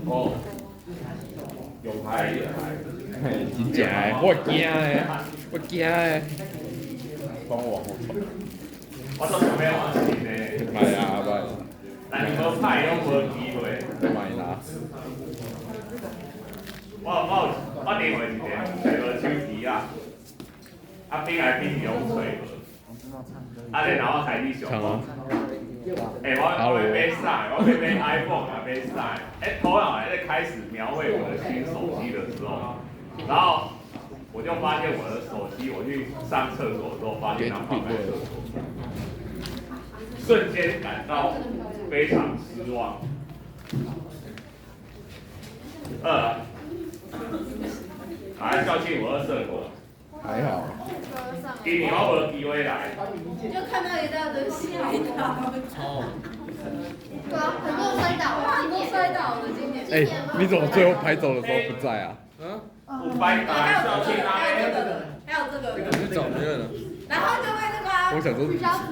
哦，用牌用牌。嘿，真正的，我驚的，我驚的。幫我往後傳。我都想欲換新的。莫啊，莫。但是無歹，攏無機會。莫啦。我另外一個揣無手機啊，啊變來變去攏揣無，啊然後我開始想講，欸，我欲買啥？我欲買 iPhone 啊，買啥？欸，頭腦還在開始描繪我的新手機的時候，然後我就發現我的手機，我去上廁所的時候，發現它放在廁所，瞬間感到非常失望。來校慶我二社過。還好。今年我無機會來。就看到一大堆摔倒。對啊，很多摔倒，很多摔倒的今年。欸，你怎麼最後拍照的時候不在啊？啊？有擺打校慶啊！還有這個，還有這個。你去找別人了。然後就被那個。我想說，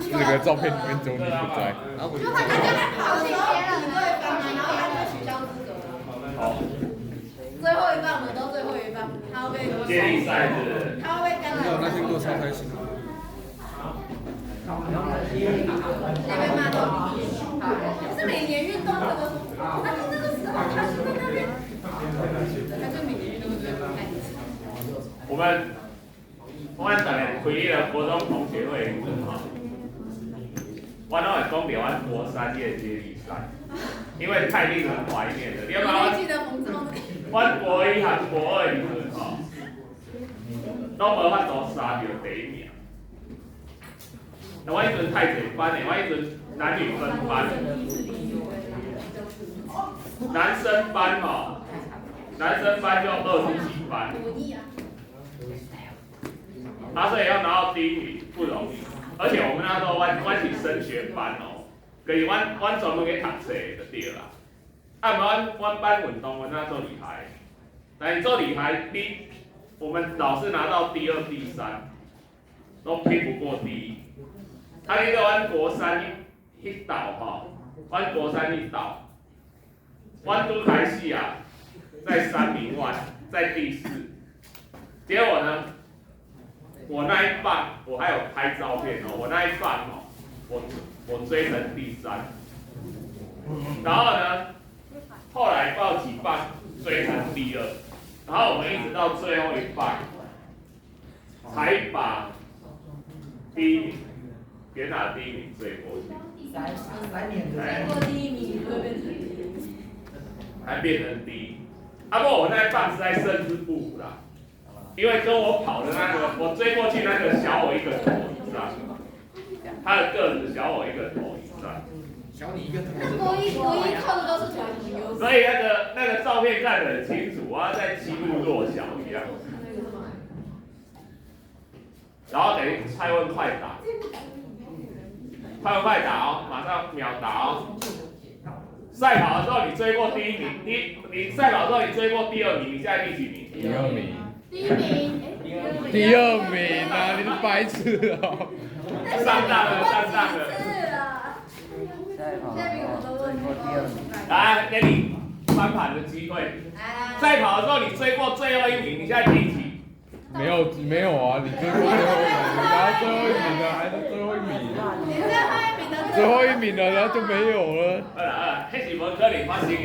那個照片裡面只有你不在。然後我就他就在跑的時候比對方，然後他就取消資格了。好。最後一棒，我們到最後一棒，他會被。接力賽是。他會被干擾。那天過超開心。那邊罵到畢業。可是每年運動會都說，他就那個時候他就在那邊，他就每年運動會都會看一次。我們逐年開彼个國中同學會的時陣吼，我攏會講著阮國三彼个接力賽，因為太令人懷念了。你知影阮國一和國二的時陣吼，攏無法度殺著第一名。那我彼陣太濟班的，我彼陣男女分班，男生班吼，男生班就20幾班。他所以要拿到第一名不容易，而且我們那時候阮是升學班哦，就是阮專門去讀冊就對啦。啊，毋過阮班運動員那做厲害，但是做厲害，你我們老是拿到第二、第三，都拼不過第一。啊，你到阮國三彼鬥吼，阮國三彼鬥，阮拄開始啊，在3名外，在第四，結果呢？我那一棒，我還有拍照片哦。我那一棒哦，我追成第三，然後呢，後來報幾棒追成第二，然後我們一直到最後一棒，才把第一名，原來第一名追過去。三年追過第一名會變成第一，還變成第一。啊，不過我那一棒實在勝之不武啦。因為跟我跑的那個，我追過去那個小我一個頭以上，他的個子小我一個頭以上。小你一個頭。那國一靠的都是團體優勢。所以那個照片看得很清楚，我要在欺負弱小一樣。然後等於快問快答，快問快答哦，馬上秒答哦。賽跑的時候你追過第一名，你賽跑的時候你追過第二名，你現在第幾名？第二名。第一名，第二名啊！你是白痴哦！上當了，上當了。來，給你翻盤的機會。賽跑的時候你追過最後一名，你現在第幾？沒有沒有啊！你追過最後一名，然後最後一名的還是最後一名。你最後一名的。最後一名的，然後就沒有了。好啦好啦，彼是無可能發生的代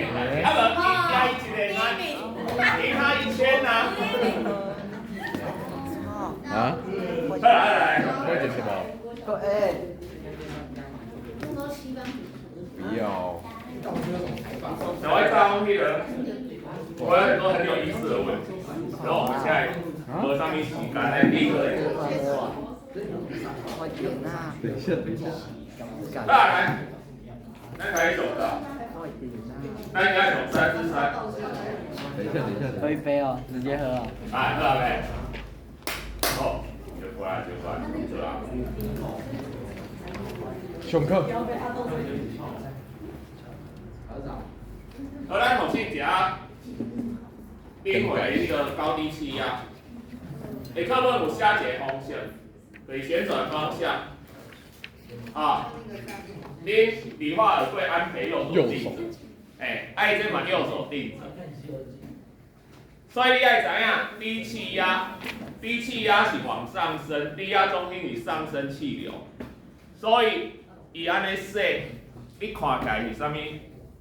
誌，啊無贏伊一個，贏他1000啊！啊？來來來，會點什麼？對。不要。小外張那個，我有很多很有意思的問題，然後我們現在無啥物時間來第一個。等一下，等一下。來來，咱開始數啦。咱應該從3之3。等一下，等一下。喝一杯哦，直接喝啊。來，喝了沒？好，就過來，就過來，做啦。上課。好，咱重新一下，頂回那個高低氣壓。欸，課本有寫一個方向，就是旋轉方向。啊，恁理化有過安培右手鏡子，欸，啊伊這嘛右手定著。所以你愛知影，低氣壓，低氣壓是往上升，低壓中心是上升氣流，所以伊按呢寫，你看起來是啥物？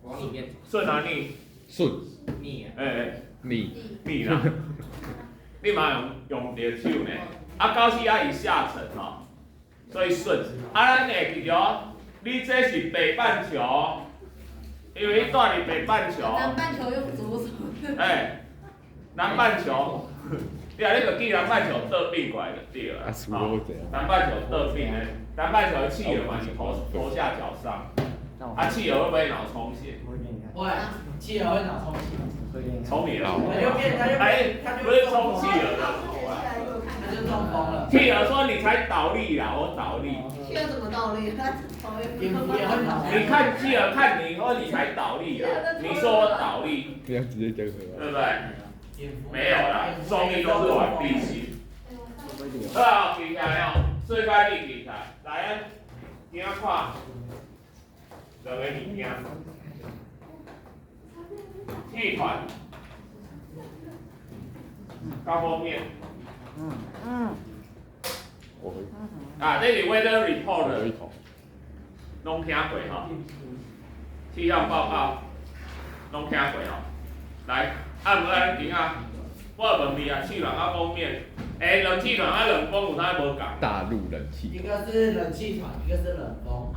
往裡面順啊逆？順逆啊。欸欸，逆。逆啦。你嘛用用著手呢？啊，高氣壓伊下沉吼，所以順。啊，咱會記著，你這是北半球，因為你住佇北半球。南半球用左手。欸，南半球，你啊，你就記南半球倒轉過來就對了。啊，輸好濟。南半球倒轉的，南半球的企鵝嘛是頭下腳上，啊，企鵝會不會腦充血？會，企鵝會腦充血。聰明了。哎，不是充氣兒的。他就中風了。企鵝說：“你才倒立啦，我倒立。”企鵝怎麼倒立？他頭也不。你看企鵝看你說你才倒立啦，你說我倒立。這樣直接講對不對？沒有啦，重力都是往地心。好啊，記起來哦，最開你記起來，來，咱今仔看兩個物件，氣團、高鋒面。啊，這是 weather report，攏聽過吼？氣象報告，攏聽過吼？來，啊，毋過咱今仔，我問你啊，氣團佮鋒面，欸，冷氣團佮冷風有啥無仝？大陸冷氣。一個是冷氣團，一個是冷風。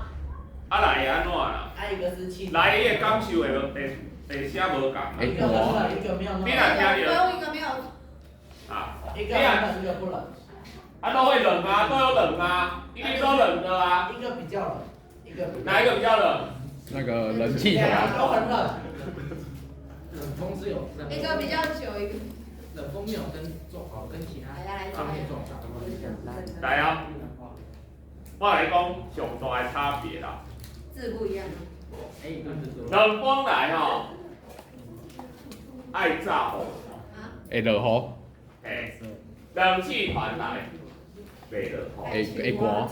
啊，來會按怎啦？啊，一個是氣。來，伊的感受會會會啥無仝？一個很冷，一個沒有那麼。你若聽著。一個沒有。啊。一個很冷，一個不冷。啊，都會冷啊，都有冷啊，一定都冷的啊。一個比較冷，一個。哪一個比較冷？那個冷氣團。都很冷。冷風是有。一個比較久，一個。冷風沒有跟狀，跟其他方面狀況。來啊！我來講上大的差別啦。字不一樣。冷風來吼，愛罩雨。會落雨。嘿，冷氣團來，袂落雨。會會寒。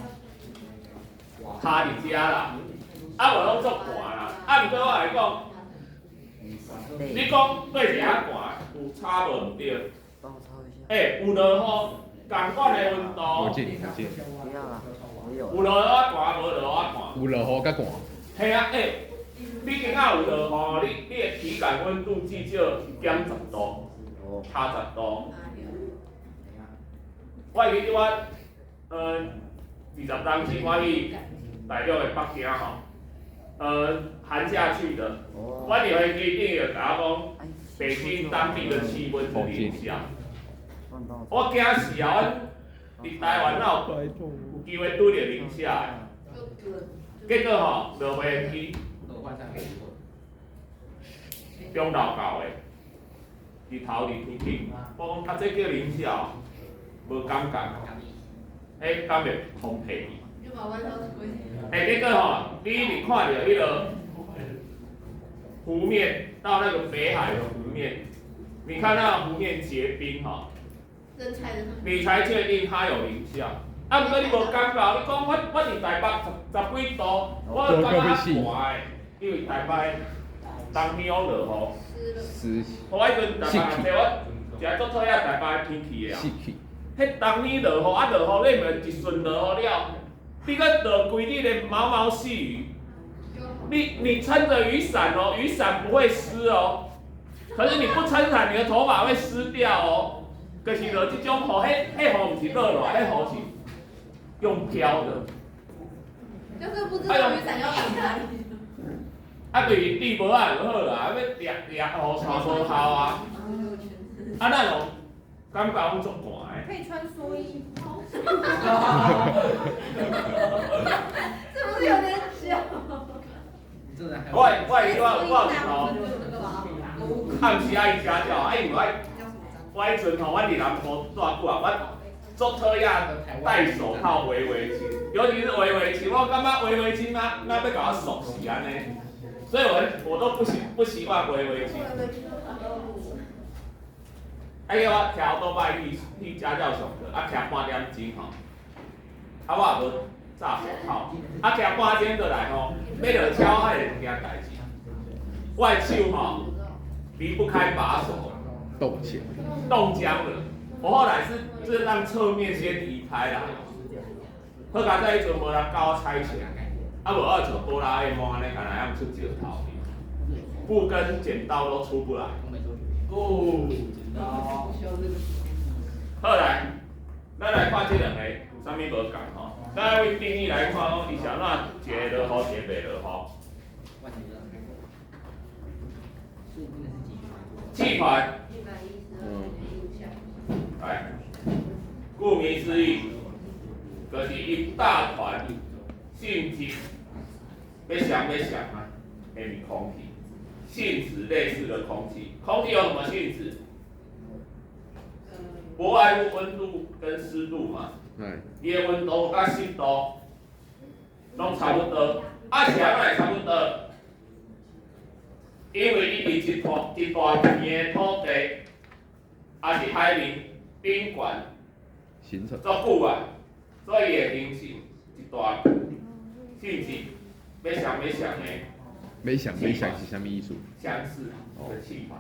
卡佇遮啦，啊無攏足寒啦，啊毋過我來講，你講對一較寒，有差無毋對？欸，有落雨，仝款的溫度。無見無見。有落雨寒，無落雨寒。有落雨較寒。嘿啊，欸，你今仔有落雨，你的體感溫度至少減10度，差10度。我會記得我，20冬前我去大陸的北京吼，寒假去的，我佇飛機頂就共我講，北京當地的氣溫是零下，我驚死啊！阮佇台灣哪有有機會拄著零下的？結果吼，落飛機，中晝到的，日頭佇天頂，我講啊，這叫零下哦，無感覺，彼敢會風皮去？欸，結果吼，你一直看著彼個湖面，到那個北海的湖面，你看那個湖面結冰吼，你才確定它有零下。啊，毋過你無感覺，你講我佇台北十幾度，我感覺寒的，因為台北冬天攏落雨。濕。我彼陣台北，我誠足討厭台北的天氣的啊。彼冬天落雨，啊落雨，你毋是一順落雨了，你閣落規日的毛毛細雨。你撐著雨傘哦，雨傘不會濕哦。可是你不撐傘，你的頭髮會濕掉哦。就是落這種雨，彼雨毋是落落來，彼雨是用飄的。就是不知道雨傘要擋哪裡。啊，對伊戴帽仔就好啦，欲掠掠雨傘無效啊。啊，咱哦感覺攏足寒的。可以穿蓑衣。是不是有點久？我我我我有吼，暗時愛去家教，啊，因為我彼陣吼，我佇南部住久啊，我足討厭戴手套圍圍巾，尤其是圍圍巾，我感覺圍圍巾若若欲共我束死按呢，所以我都不習慣圍圍巾。啊，叫我騎歐多擺去家教上課，啊，騎半點鐘吼，啊，我也無紮手套，啊，騎半鐘落來吼，欲落車我才會驚代誌。我的手吼离不开把手，冻起来，冻僵了。我後來是讓側面先移開啦。好佳哉彼陣無人教我拆牆，啊無我像哆啦 A 夢按呢，敢若用出石頭，布跟剪刀都出不來。哦，剪刀。好來，咱來看這兩个有啥物無仝吼？咱來為定義來看，講伊是按怎一个落雨，一个袂落雨。氣團，來，顧名思義，就是一大團性質欲相欲相啊，的空氣，性質類似的空氣，空氣有什麼性質？不外乎溫度跟濕度嘛。伊的溫度佮濕度攏差不多，啊是按怎會差不多？因為伊佇一大一大片的土地，抑是海面頂懸形成足久啊，所以會形成一大球，是毋是？欲相欲相的。欲相欲相是啥物意思？相似的氣團。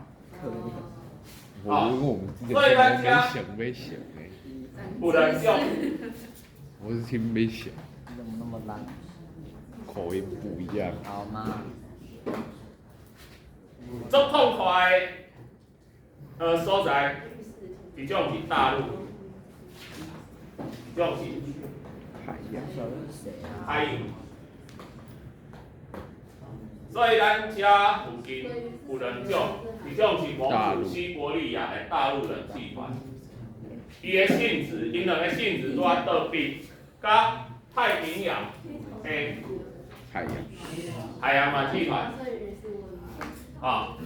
我我們之前聽欲相欲相的。有兩種。我是聽欲相。你怎麼那麼爛？口音不一樣。好嗎？足痛快的所在，一種是大陸，一種是海洋。海洋。所以咱遮附近有兩種，一種是蒙古西伯利亞的大陸冷氣團，伊的性質，𪜶兩个性質拄仔倒比，佮太平洋的海洋，海洋暖氣團，啊。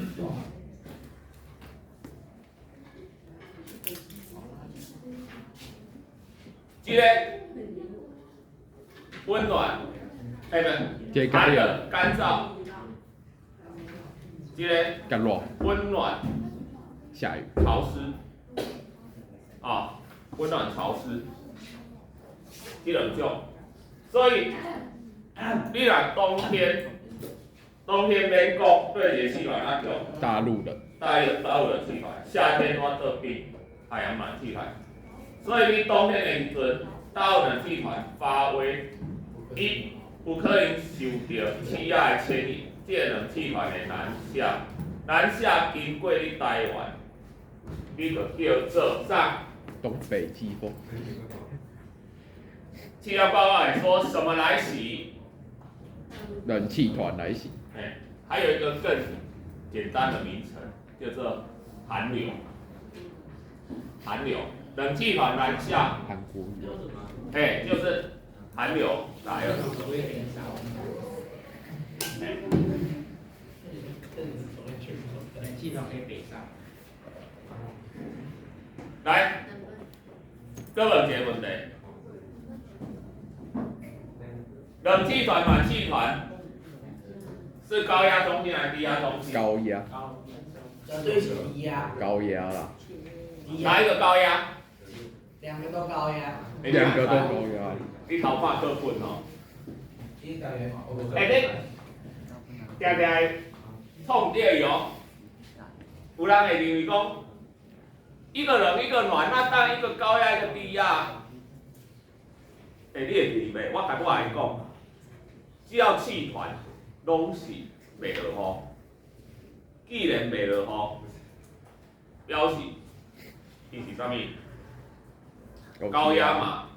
這個溫暖，欸不，寒冷乾燥，這個乾熱，溫暖，下雨，潮濕，啊，溫暖潮濕，這兩種，所以你若冬天，冬天免講，對一個氣團較強。大陸的。大陸大陸冷氣團，夏天我倒變海洋暖氣團，所以你冬天的時陣，大陸冷氣團發威，伊有可能受著氣壓的牽引，這個冷氣團會南下，南下經過你台灣，你就叫做啥？東北季風。氣象報告會說什麼來襲？冷氣團來襲。欸，還有一個更簡單的名稱，叫做寒流。寒流，冷氣團南下。韓國語。欸，就是寒流來了。欸。冷氣團可以北上。來，閣問一個問題。冷氣團、暖氣團是高壓中心還是低壓中心？高壓。絕對是低壓。高壓啦。哪一個高壓？兩個都高壓。兩個都高壓。你頭髮夠笨哦。欸，你定定會創著伊哦。有人會認為講，一個冷一個暖，那當然一個高壓一個低壓。欸，你會記袂？我共我來講，只要氣團攏是袂落雨，既然袂落雨，表示伊是啥物？高壓嘛。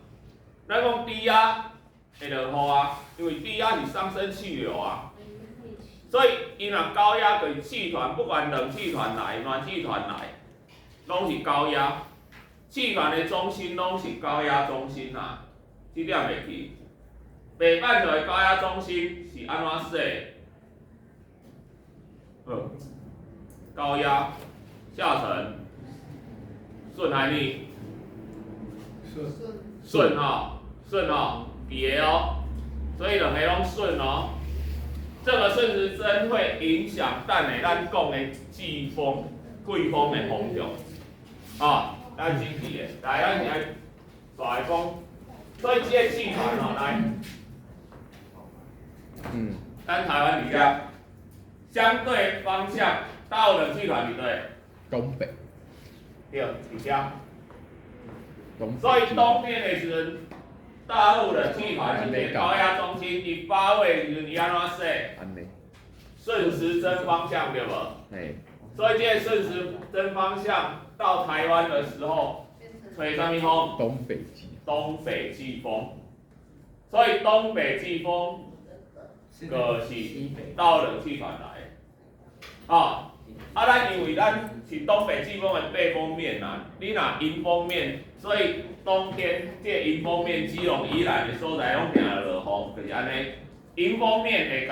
咱講低壓會落雨啊，因為低壓是上升氣流啊，所以伊若高壓就是氣團，不管冷氣團來、暖氣團來，攏是高壓。氣團的中心攏是高壓中心啊。這點袂記。北半球的高壓中心是按怎說？高壓下沉，順還逆？順。順吼，順吼，記得哦。所以兩个攏順哦。這個順時針會影響等下咱講的季風、季風的方向。啊，咱先記得，來，咱現在來講。所以這個氣團哦，來，咱台灣佇遮，相對方向，大陸冷氣團佇佗？東北。對，佇遮。東所以冬天的時陣，大陸冷氣團這個高壓中心，伊發位的時陣，伊按怎勢？按呢。順時針方向對無？嘿。所以這個順時針方向到台灣的時候，吹啥物風？東北季。東北季風。所以東北季風，就是到冷氣團來。啊，啊，咱因為咱是東北季風的背風面啦，你若迎風面，所以冬天這個迎風面，基隆、宜蘭的所在攏定落雨，就是按呢。迎風面會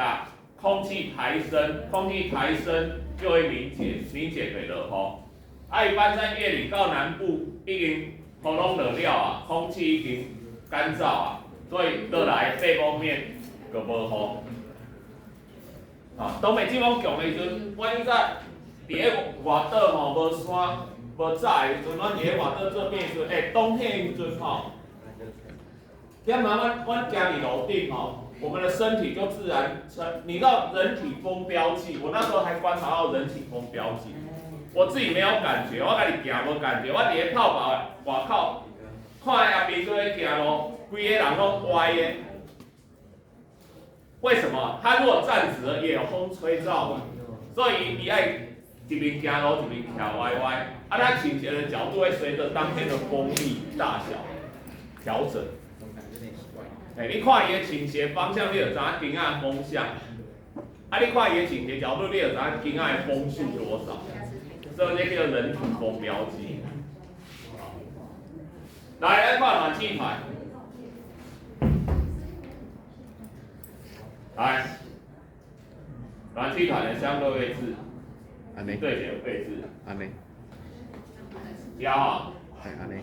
共空氣抬升，空氣抬升就會凝結，凝結會落雨。啊，伊翻山越嶺到南部已經雨攏落了啊，空氣已經乾燥啊，所以落來背風面就無雨。啊，東北季風強的時陣，阮以前佇咧外島吼，無山無早的時陣，阮佇咧外島做兵的時陣，欸，冬天的時陣吼，點仔阮阮行佇路頂吼，我們的身體就自然成，你知道人體風標記，我那時候還觀察到人體風標記，我自己沒有感覺，我家己行無感覺，我佇咧炮房外口看阿兵哥咧行路，規個人攏歪的。為什麼？他如果站直了，也有風吹到嘛，所以伊愛一邊行路一邊徛歪歪，啊，他傾斜的角度會隨著當天的風力大小調整。欸，你看伊的傾斜方向，你就知影今仔的風向；啊，你看伊的傾斜角度，你就知影今仔的風速多少。所以這叫人體風標記。來，來看暖氣團。來，暖氣團的相對位置，按呢。對斜位置。按呢。對吼。嘿，按呢。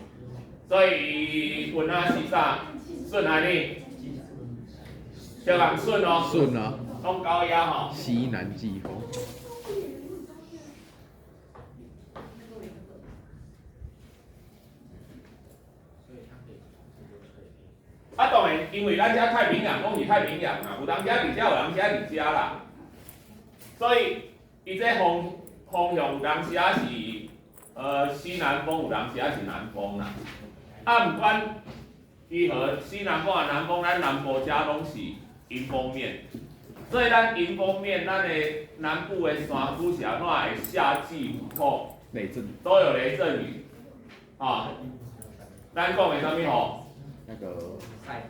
所以阮仔是啥？順還是？小人順哦。順啊。攏高壓吼。西南季風。啊，當然，因為咱遮太平洋攏是太平洋嘛，有當時佇遮，有當時佇遮啦。所以，伊這風風向有當時仔是西南風，有當時仔是南風啦。啊，毋管伊和西南風啊南風，咱南部遮攏是迎風面，所以咱迎風面，咱的南部的山區是按怎會夏季午後雷陣雨，都有雷陣雨，啊，咱講的啥物雨？那個西北雨，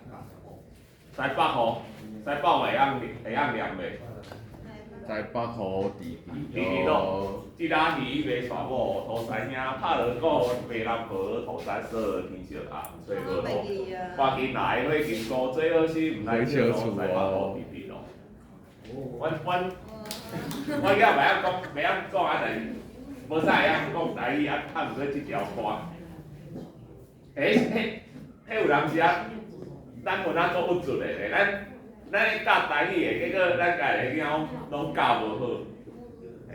西北雨會曉念袂？西北雨滴滴滴落，這拉魚袂娶某，塗師兄拍鑼鼓，白人婆塗山色，天色暗，吹無雨。花金來火金菇，最好是毋來笑西北雨滴滴落。阮阮阮囝袂曉講，袂曉講啊，但是無啥會曉講台語啊，啊毋過這條歌。欸，彼彼有當時啊，咱有哪做鬱卒的咧，咱咱教台語的，結果咱家己的囡仔攏教無好。嘿，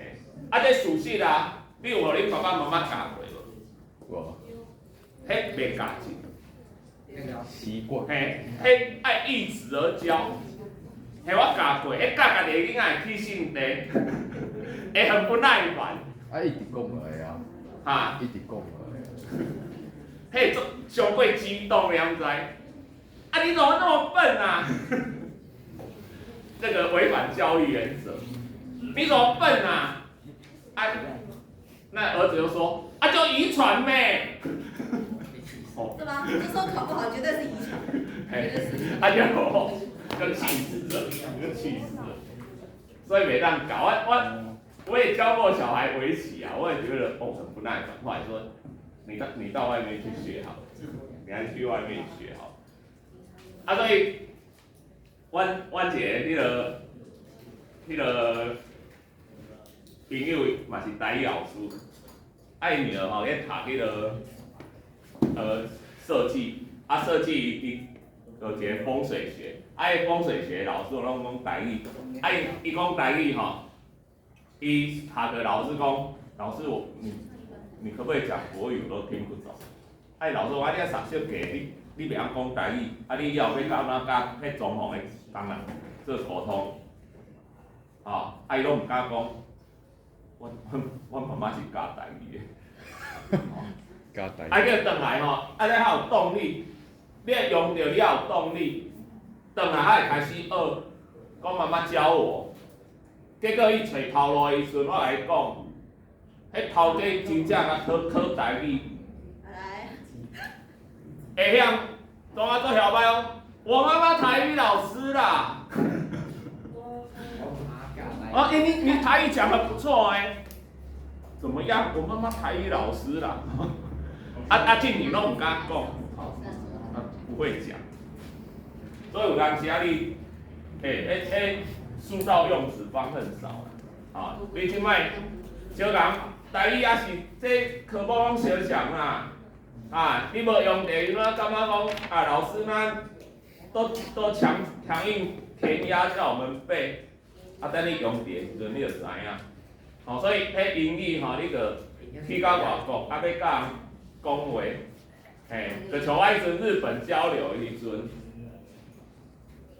啊，這事實啊，你有予恁爸爸媽媽教過無？無。彼袂教真。習慣。嘿，彼愛易子而教。嘿，我教過，彼教家己的囡仔會起性地，會很不耐煩。啊，一直講落來啊。哈？一直講落來。彼足傷過激動，你敢知？啊，你怎麼那麼笨啊？這個違反教育原則。你怎麼笨啊？啊，那兒子就說：啊，就遺傳咩？是嗎？這時候考不好，絕對是遺傳。嘿，啊就氣死了，就氣死了。所以袂當教，我也教過小孩圍棋啊，我也覺得哦很不耐煩。後來說，你到外面去學好了，你還是去外面學好。啊，所以，阮阮一個彼個朋友嘛是台語老師，啊伊女兒吼咧讀彼個設計，啊設計伊有一個風水學，啊彼風水學老師攏講台語，啊伊伊講台語吼，伊下課老師講，老師我你你可不可以講國語，我都聽不懂。啊伊老師講，啊你啊讀設計，你袂曉講台語，啊你以後欲按怎佮彼裝潢的工人做溝通？吼，啊伊攏毋敢講，阮媽媽是教台語的。教台啊，叫轉來吼，按呢較有動力，你會用著你較有動力，轉來才會開始學，講媽媽教我。結果伊揣頭路的時陣，我共伊講，彼頭家真正共考考台語。來。會曉，當我做曉擺講，我媽媽台語老師啦。哦，欸，你台語講得不錯欸，怎麼樣？我媽媽台語老師啦。啊，進前攏毋敢講，啊，不會講。所以有當時啊，你，欸，書到用時方恨少啦。啊，你這擺小人台語也是這科目攏相像啦。啊，你無用著，伊怎感覺講啊？老師呢，都強硬填鴨叫我們背。啊，等你用著的時陣，你就知影。吼，所以彼英語吼，你著去到外國，啊，欲佮人講話，嘿，就像我彼陣日本交流的時陣，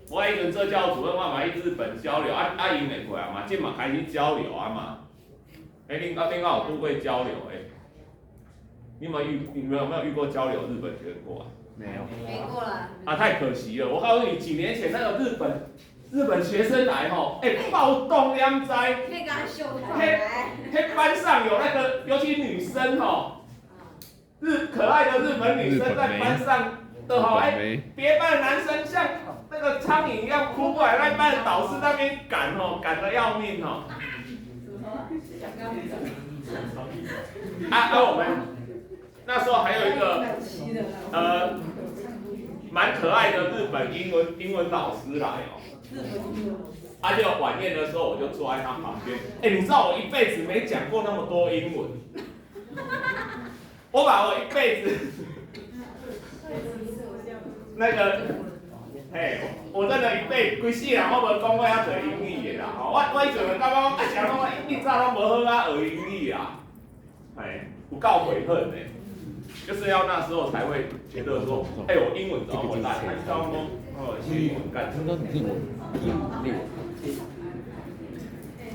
我彼陣做教主任，我嘛去日本交流，啊啊，𪜶會過來嘛，這嘛開始交流啊嘛。欸，恁敢有拄過交流的？你們有沒有遇過交流日本學生過來？沒有。沒過啦。啊，太可惜了！我告訴你，幾年前那個日本學生來吼，欸，暴動兩災。那個秀才。彼班上有那個，尤其女生吼，可愛的日本女生在班上的吼，欸，別班的男生像那個蒼蠅一樣撲過來，那班的導師那邊趕吼，趕得要命吼。啊，我們那時候還有一個，蠻可愛的日本英文老師來哦。啊，就晚宴的時候，我就坐在他旁邊。欸，你知道我一輩子沒講過那麼多英文，我把我一輩子那個，嘿，我真的一輩規世人我無講過遐濟英語的啦。吼，我以前就感覺講，啊，啥攏我一早攏無好仔學英語啊，嘿，有夠悔恨的，就是要那時候才會覺得說，欸，我英文怎麼爛？還是講哦，學英文幹什麼？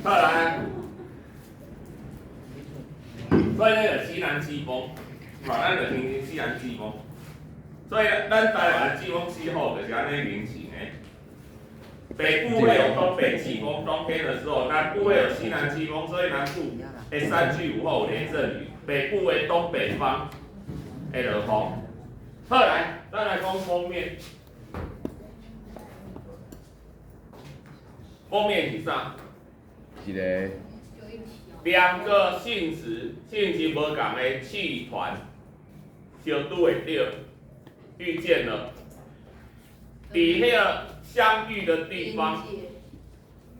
好來，所以那個西南季風，嘛，咱就聽聽西南季風。所以咱台灣季風氣候就是按呢形成的。北部會有東北季風，冬天的時候，南部會有西南季風，所以南部會三區午後雷陣雨，北部的東北方會落雨。好來，咱來講鋒面。鋒面是啥？一個。兩個性質無仝的氣團相拄會著，遇見了，佇彼個相遇的地方，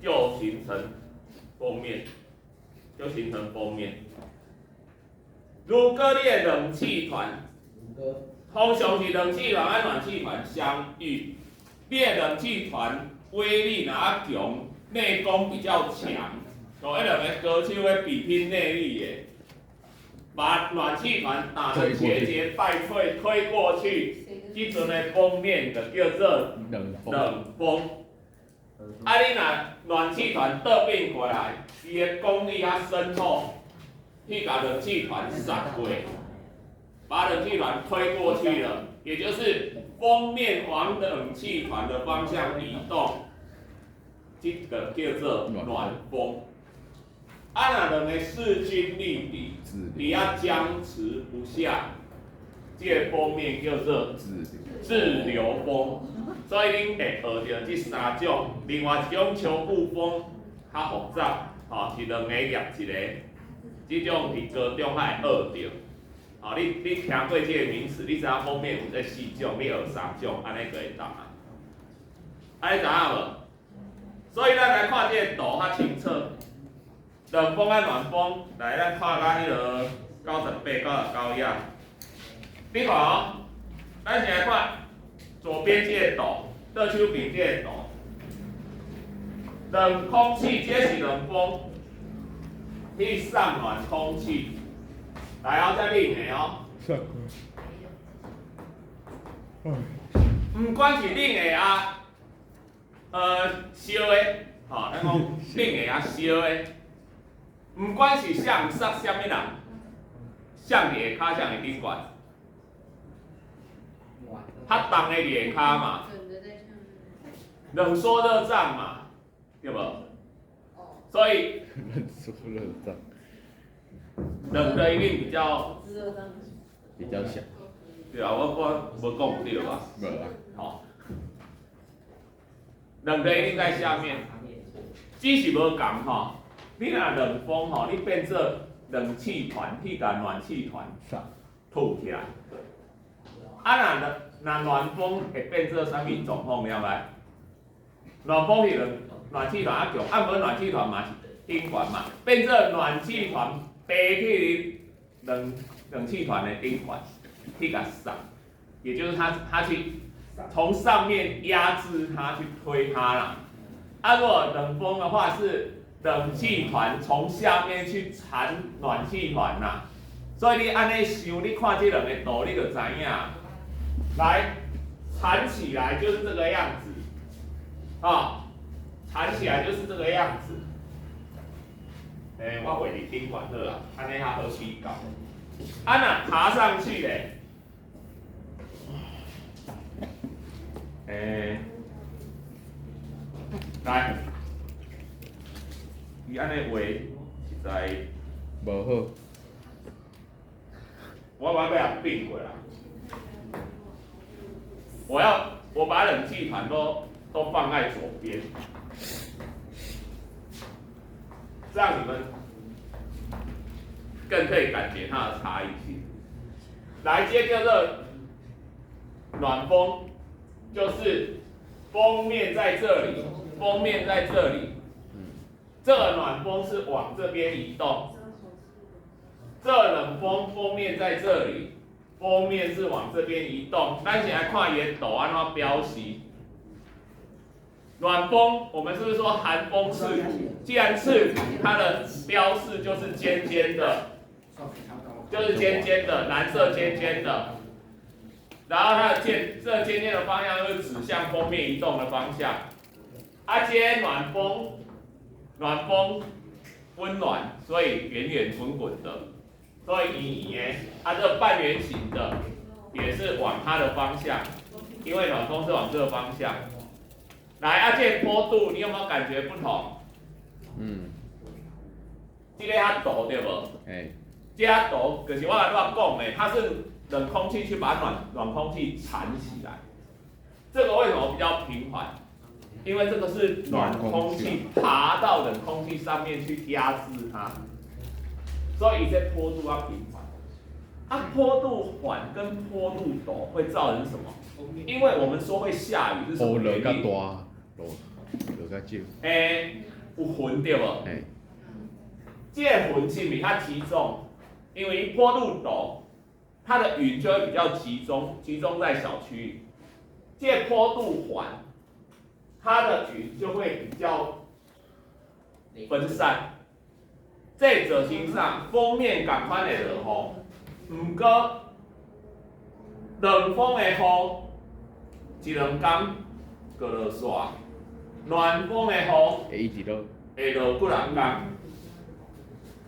就形成鋒面，就形成鋒面。如果你的冷氣團，通常是冷氣團和暖氣團相遇，你的冷氣團威力若較強，內功比較強，就彼兩個高手咧比拼內力的，把暖氣團打得節節敗退，推過去，這陣的鋒面就叫做冷鋒。冷鋒。啊，你若暖氣團倒變過來，伊的功力較深厚，去共冷氣團殺過，把冷氣團推過去了，也就是鋒面往冷氣團的方向移動，這個叫做暖鋒。啊，若兩個勢均力敵，佇遐僵持不下，這個鋒面叫做滯留鋒。所以恁會學著這三種，另外一種秋季風較複雜，吼，是兩個夾一個，這種佇高中較會學著。吼，你聽過這個名詞，你知影鋒面有這四種，你學三種，按呢就會當啊。啊，你知影無？所以咱來看這個圖較清楚。冷鋒和暖鋒，來，咱看到彼個98、99頁。你看哦，咱先來看左邊這個圖，左手邊這個圖。冷空氣，這是冷鋒，去上暖空氣。來哦，這冷的哦。毋管是冷的啊，燒的，吼，咱讲冷的啊燒的，毋管是啥捒啥物人，啥佇下跤，啥佇頂懸，較重的佇下跤嘛，冷縮熱脹嘛，對無？所以冷縮熱脹，冷的一定比較比較小。對啊，我無講對吧？無啊。好，冷的一定在下面，只是無仝吼。你若冷風吼，你變做冷氣團去共暖氣團吐起來。啊，若暖風會變做啥物狀況？你知無？暖風是冷暖氣團較強，啊，無暖氣團嘛是頂懸嘛，變做暖氣團飛去冷氣團的頂懸去共捒，也就是它去從上面壓制它，去推它啦。啊，如果冷風的話是冷氣團從下面去纏暖氣團啦，所以你按呢想，你看這兩個圖，你就知影。來，纏起來就是這個樣子，啊，纏起來就是這個樣子。欸，我畫佇頂懸好啦，按呢較好比較。啊，若爬上去咧，欸，來。伊按呢畫實在無好。我欲共變過來。我把冷氣團都放在左邊，這樣你們更可以感覺它的差異性。來，接叫做暖風，就是鋒面在這裡，鋒面在這裡。這個暖風是往這邊移動，這冷風鋒面在這裡，鋒面是往這邊移動。咱先來看伊的圖按怎表示。暖風，我們是不是說寒風刺骨？既然刺骨，它的標示就是尖尖的，就是尖尖的，藍色尖尖的。然後它的尖，這個尖尖的方向就是指向鋒面移動的方向。啊，這個暖風。暖風溫暖，所以圓圓滾滾的，所以圓圓的。啊，這個半圓形的也是往它的方向，因為暖風是往這個方向。來，啊，這個坡度你有沒有感覺不同？嗯。這個較陡對無？欸。這較陡，就是我頭拄仔講的，它是冷空氣去把暖空氣纏起來。這個為什麼比較平緩？因為這個是暖空氣爬到冷空氣上面去壓制它，所以這坡度要平緩。啊，坡度緩跟坡度陡會造成什麼？因為我們說會下雨是什麼原因？雨落較大，落落較少。欸，有雲對無？欸。這個雲是毋是較集中？因為伊坡度陡，它的雲就會比較集中，集中在小區域。這個坡度緩，它的雲就會比較分散。這造成啥？鋒面仝款會落雨，毋過冷鋒的雨一兩工就落煞，暖鋒的雨會一直落，會落幾若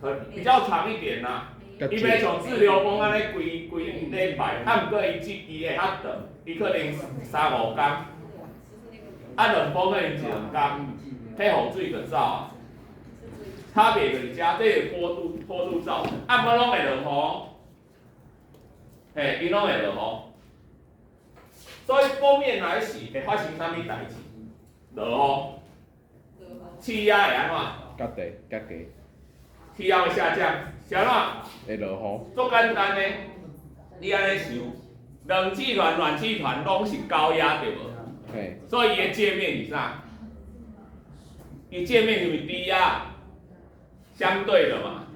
工，比較長一點啦。伊袂像自流風按呢規規禮拜，啊，毋過伊這伊會較長，伊可能三五工。啊，冷鋒可能一兩工，彼雨水就走啊。差別就是遮，這個坡度造成，啊，毋過攏會落雨，嘿，伊攏會落雨。所以鋒面來襲會發生啥物代誌？落雨。氣壓會按怎？較低，較低。氣壓會下降，是按怎？會落雨。足簡單的，你按呢想，冷氣團、暖氣團攏是高壓對無？嘿。所以伊的界面是啥？伊界面是毋是低壓？相對的嘛，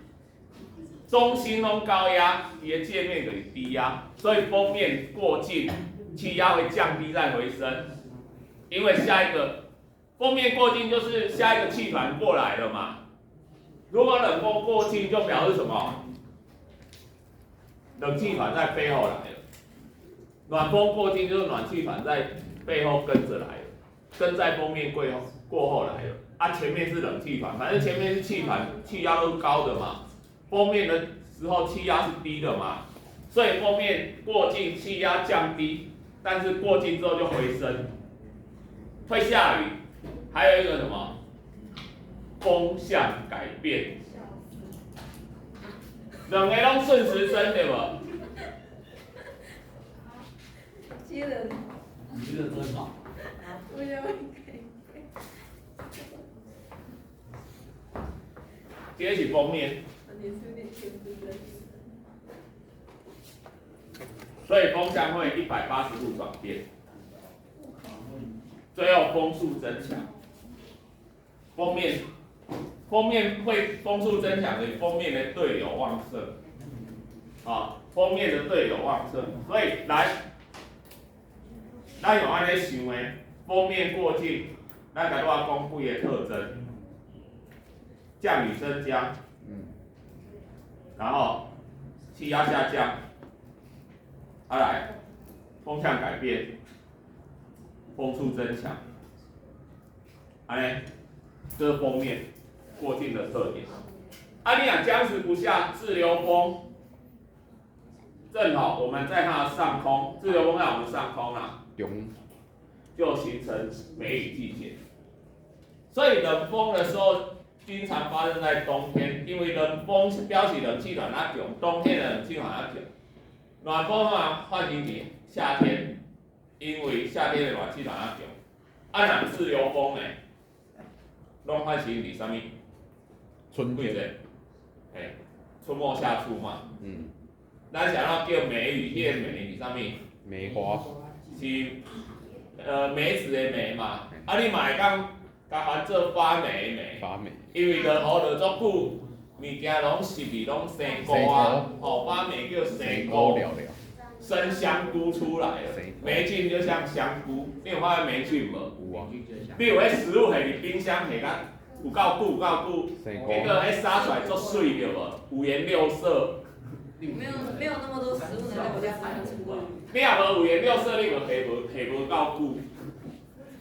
中心攏高壓，伊的界面就是低壓，所以鋒面過境，氣壓會降低再回升，因為下一個鋒面過境就是下一個氣團過來了嘛。如果冷鋒過境，就表示什麼？冷氣團在背後來了。暖鋒過境就是暖氣團在背後跟着來了，跟在鋒面過後來了。啊，前面是冷氣團，反正前面是氣團，氣壓都是高的嘛。鋒面的時候氣壓是低的嘛，所以鋒面過境氣壓降低，但是過境之後就回升，會下雨。還有一個什麼？風向改變。兩個攏順時針對無？接人。你這個真好。我要這個是鋒面。所以風向會180度轉變，最後風速增強。鋒面，鋒面會風速增強的，鋒面的對流旺盛。啊，鋒面的對流旺盛，所以來，咱用按呢想的，鋒面過境，咱共我講幾个特徵：降雨增加，然後氣壓下降，啊來，風向改變，風速增強，按呢，這是鋒面過境的特點。啊，你若僵持不下，滯留鋒，正好我們在它的上空，滯留鋒在我們上空啦，就形成梅雨季節。所以冷鋒的時候，經常發生在冬天，因為冷鋒表示冷氣團較強，冬天的冷氣團較強。暖鋒啊，發生佇夏天，因為夏天的暖氣團較強。啊，若滯留鋒呢，攏發生佇啥物？春天。嘿，春末夏初嘛。咱啥物叫梅雨？彼个梅是啥物？梅花。是，梅子的梅嘛。啊，你嘛會當共翻做發霉的霉。發霉。因為落雨落足久，物件攏濕去，攏生菇啊。哦，發霉叫生菇。生香菇出來了。霉菌就像香菇，你有發現霉菌無？有啊。你有彼食物下佇冰箱下甲有夠久有夠久，結果彼殺出來足媠對無？五顏六色。沒有那麼多食物能在我家發出來。你若無五顏六色，你就下無下無夠久。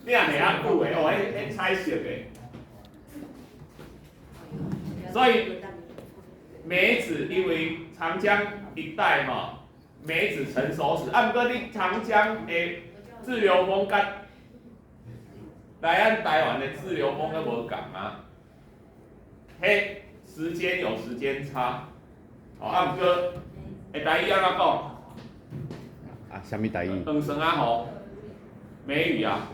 你若下較久的，哦，彼彩色的。所以梅子因為長江一帶吼，梅子成熟時，啊，毋過你長江的滯留鋒佮來咱台灣的滯留鋒閣無仝啊，彼時間有時間差，哦，啊，毋過，會台語按怎講？啊，啥物台語？黃霜仔雨，梅雨啊。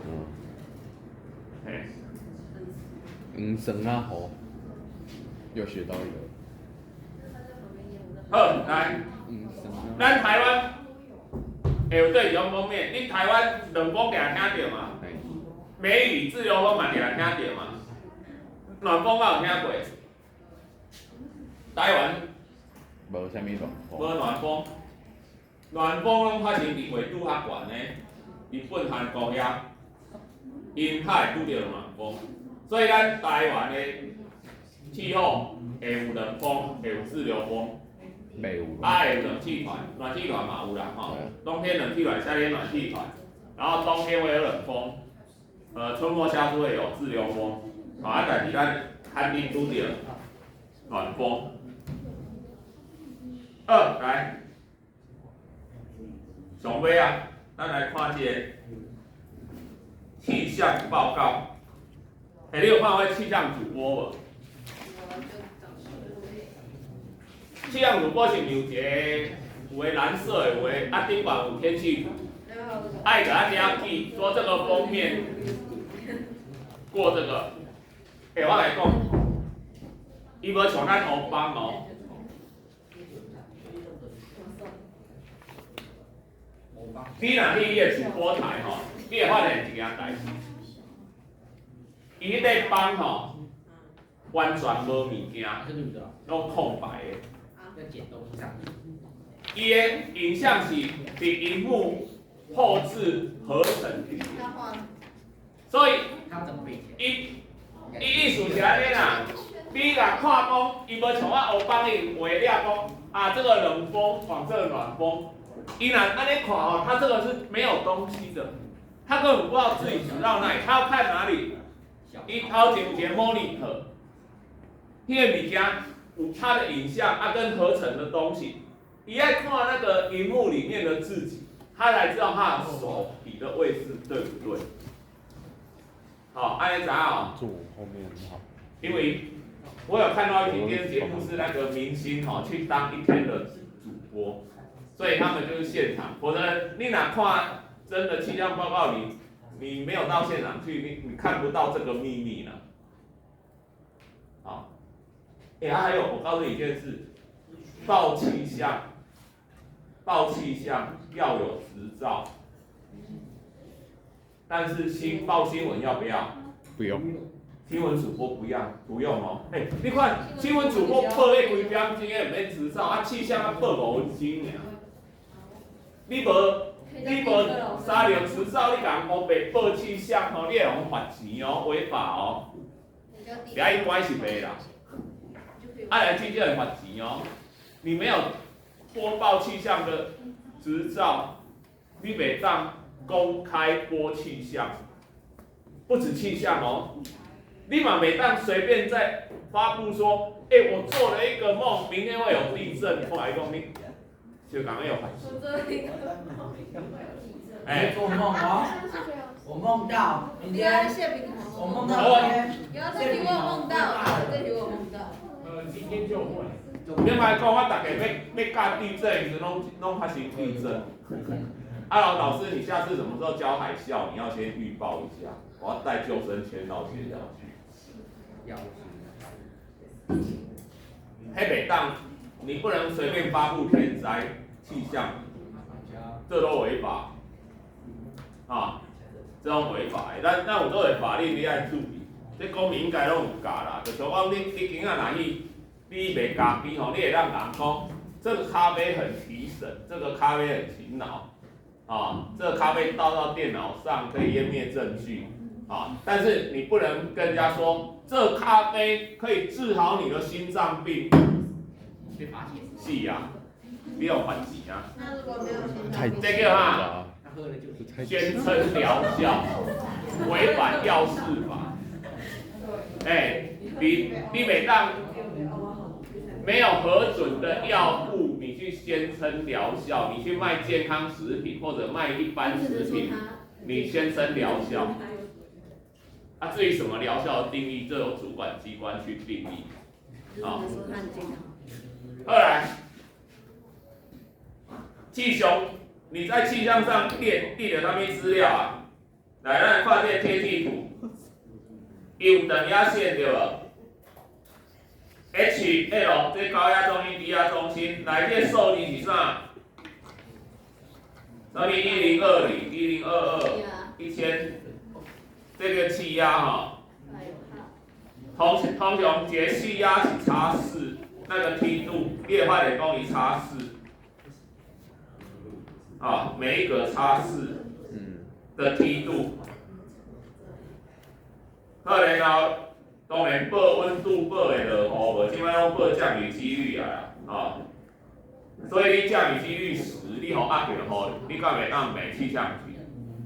嘿。黃霜仔雨，又學到一個。好，來，咱台灣會有對種鋒面，你台灣冷鋒定聽著嘛？梅雨滯留鋒嘛定聽著嘛？暖鋒敢有聽過？台灣無啥物暖鋒。無暖鋒，暖鋒攏發生佇緯度較懸的，日本、韓國遐，𪜶較會拄著暖鋒，所以咱台灣的氣候會有冷鋒，會有滯留鋒，啊會有冷氣團，暖氣團嘛有啦吼，冬天冷氣團，夏天暖氣團，然後冬天會有冷鋒，春末夏初會有滯留鋒，啊，但是咱較緊拄著暖鋒。好，來，上尾啊，咱來看這個氣象報告。欸，你有看過氣象主播無？氣象主播是毋是有一個，有的藍色的，有的啊頂懸有天氣圖，愛共咱遮記說這個鋒面過這個。欸，我來講，伊無像咱烏邦哦。你若去伊的主播台吼，你會發現一件代誌，伊彼個邦吼，完全無物件，攏空白的。伊的影像是佇螢幕後製合成的，所以伊意思是按呢啦，你若看講，伊無像我烏邦伊畫了講，啊這個冷鋒往這個暖鋒。伊若按呢看哦，他這個是沒有東西的，他根本不知道自己指到哪裡，他要看哪裡？伊頭前有一个 monitor，彼个物件有它的影像啊，跟合成的東西，伊愛看那個螢幕裡面的自己，他才知道他的手比的位置對不對。好，按呢知影哦？坐我後面很好。因為我有看到一集電視節目，是那個明星吼去當一天的主播，所以他們就是現場。否則你若看真的氣象報告，你沒有到現場去，你看不到這個秘密呢。好，欸，還有我告訴你一件事，報氣象，報氣象要有執照，但是報新聞要不要？不用。新聞主播不要，不用哦。欸，你看新聞主播報彼幾點鐘的毋免執照，啊氣象啊報5分鐘爾。你無三著執照，你共人烏白報氣象吼，你會予人罰錢哦，違法哦。遐應該是袂啦。啊，來記者會罰錢哦。你沒有播報氣象的執照，你袂當公開播氣象，不止氣象哦。你嘛袂當隨便在發布說，欸，我做了一個夢，明天會有地震，我來講你，就講會有罰錢。欸，做夢哦，我夢到明天，我夢到明天。有這題我有夢到，這題我有夢到。今天就會。另外講，我逐家欲教地震時，攏發生地震。阿老老師，你下次什麼時候教海嘯？你要先預報一下，我要帶救生圈到學校去。彼袂當，你不能隨便發布天災氣象，這都違法。啊，這種違法的，咱有做個法律，你愛注意。這公民應該攏有教啦，就像講你今仔若去，你賣咖啡吼，你會當人講，這個咖啡很提神，這個咖啡很勤勞，啊，這個咖啡倒到電腦上可以湮滅證據，啊，但是你不能跟人家說，這咖啡可以治好你的心臟病。是啊，你有罰錢啊。太這叫啥？宣稱療效，違反藥事法。欸，你袂當沒有核准的藥物，你去宣稱療效，你去賣健康食品或者賣一般食品，你宣稱療效。啊，至於什麼療效的定義，這由主管機關去定義。啊，後來，氣象，你在氣象上列列了啥物資料啊？來，咱看這個天氣圖，伊有等壓線對無？H L 這高壓中心、低壓中心，來這數字是啥？啥物1020、1022、1000，這個氣壓吼，通常一個氣壓是差4，那個梯度，你會發現講伊差4，啊，每一格差4的梯度。好，然後當然報溫度報會落雨無，這擺攏報降雨幾率啊，啊，所以你降雨幾率10，你予壓著雨，你敢袂當罵氣象局？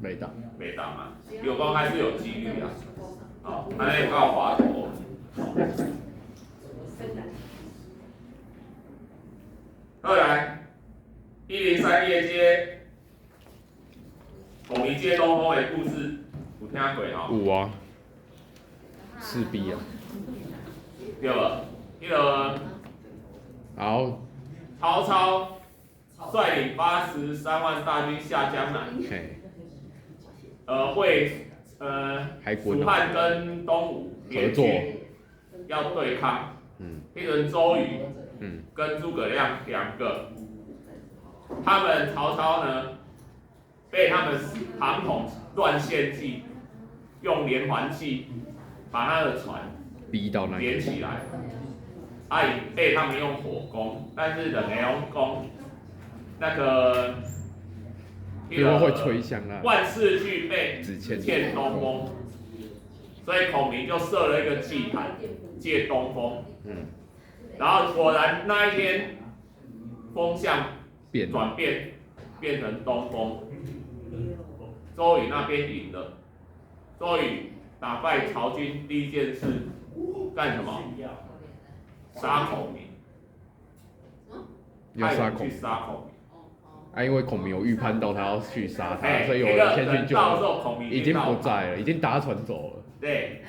袂當。袂當啊，有講還是有幾率啊，啊，按呢有夠滑頭。後來，103頁這孔明借東風的故事有聽過吼？有啊。四 B 啊。對無？彼個。好。曹操率領83萬大軍下江南。會蜀漢跟東吳合作，要對抗。嗯。彼陣周瑜。跟諸葛亮兩個，他們曹操呢，被他們龐統亂獻計，用連環計把他的船逼到那連起來，啊，被他們用火攻，但是兩個攏講那個，因為會吹響啊，萬事俱備，只欠東風，所以孔明就設了一個祭壇，借東風。然後果然那一天，風向轉變，變成東風。周瑜那邊贏了，周瑜打败曹军第一件事干什么？杀孔明。要杀孔去杀孔明。啊，因为孔明有预判到他要去杀他，欸所以有人先去救。到时候孔明已经不在了，已经搭船走了。对。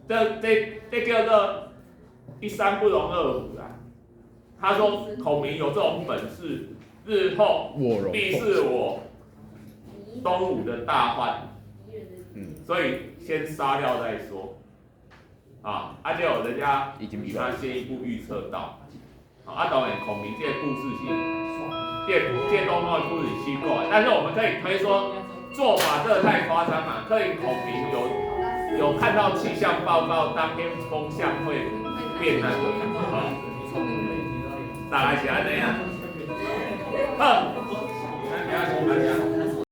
这叫做一山不容二虎啦。他说孔明有这种本事，日后必是我东吴的大患。所以先杀掉再说。啊，啊，结果人家比他先一步预测到。啊，当然孔明这个故事是，这东东的故事是虚构的，但是我们可以推说做法这个太夸张了。可以孔明有看到气象报告，当天风向会变那个，好，大概是按呢啊。好，咱今仔讲到遮。